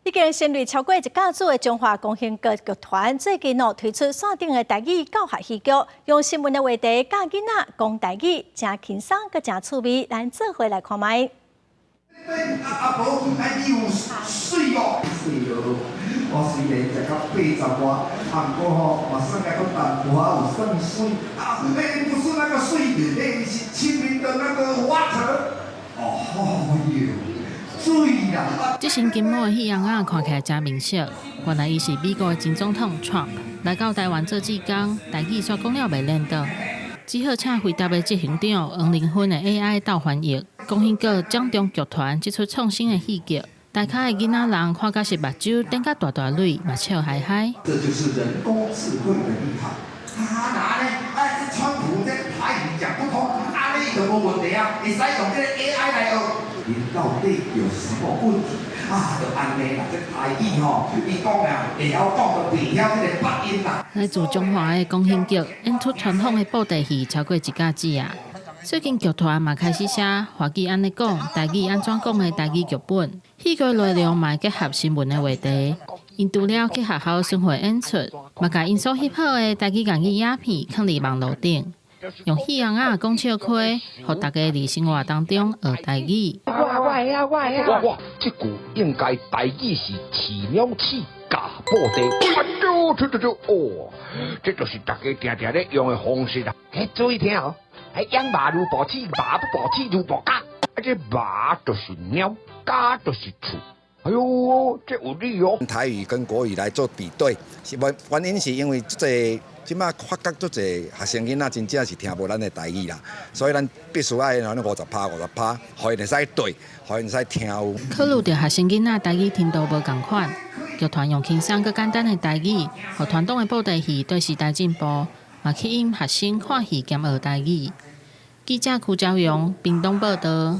已經成立超過一甲子的中華弓形國劇團，最近哦推出線頂的台語教學戲劇，用新聞的話題教囡仔講台語，誠輕鬆閣誠趣味，咱做伙來看覓。阿婆，哎，你有水無？水哦，我雖然食到八十外，啊，毋過吼，嘛算抑閣淡薄仔有算水。啊，欸，不是那個水，欸，是清明的那個 water。哦喲，水啦！這身金毛的戲秧仔看起來誠面熟，原來伊是美國的前總統 Trump 來到台灣做志工，台語煞講了袂輪轉，只好請輝達的執行長黃仁勳的 AI 鬥翻譯。弓形國掌中劇團這齣創新的戲劇，台跤的囡仔人看甲是目睭瞪甲大大蕊，嘛笑嗨嗨。這就是人工智慧的厲害。啊，那呢？哎，這川普這台語講不通，按呢就無問題啊，會使用這個 AI 來學。𪜶到底有什麼問題？啊，就按呢啦，這台語吼，伊講啊，會曉講，就袂曉這个發音啦。來自彰化的弓形國演出傳統的布袋戲超過一甲子啊。最近劇團嘛開始寫華語按呢講，台語按怎講的台語劇本，戲劇內容嘛會結合新聞的話題。𪜶除了去學校巡迴演出，嘛共𪜶所翕好的台語粵語影片囥佇網路頂，用戲秧仔講笑話，予大家佇生活當中學台語。我會曉，我會曉。哇，這句應該台語是飼鳥鼠咬布袋。啊，對對對哦，這就是大家定定咧用的方式啦。嘿，注意聽哦，嘿，養馬如步鼠，馬不步鼠如步鴿。啊，這馬就是鳥，鴿就是鼠。哎喲，這有理哦。台語跟國語來做比對，是原因是因為這個這馬發覺足濟學生囡仔真正是聽無咱的台語啦，所以咱必須愛按呢50趴50趴，予𪜶會使對，予𪜶會使聽有。考慮著學生囡仔台語程度無仝款，劇團用輕鬆閣簡單的台語，予傳統的布袋戲綴時代進步，嘛吸引學生看戲兼學台語。記者柯昭陽屏東報導。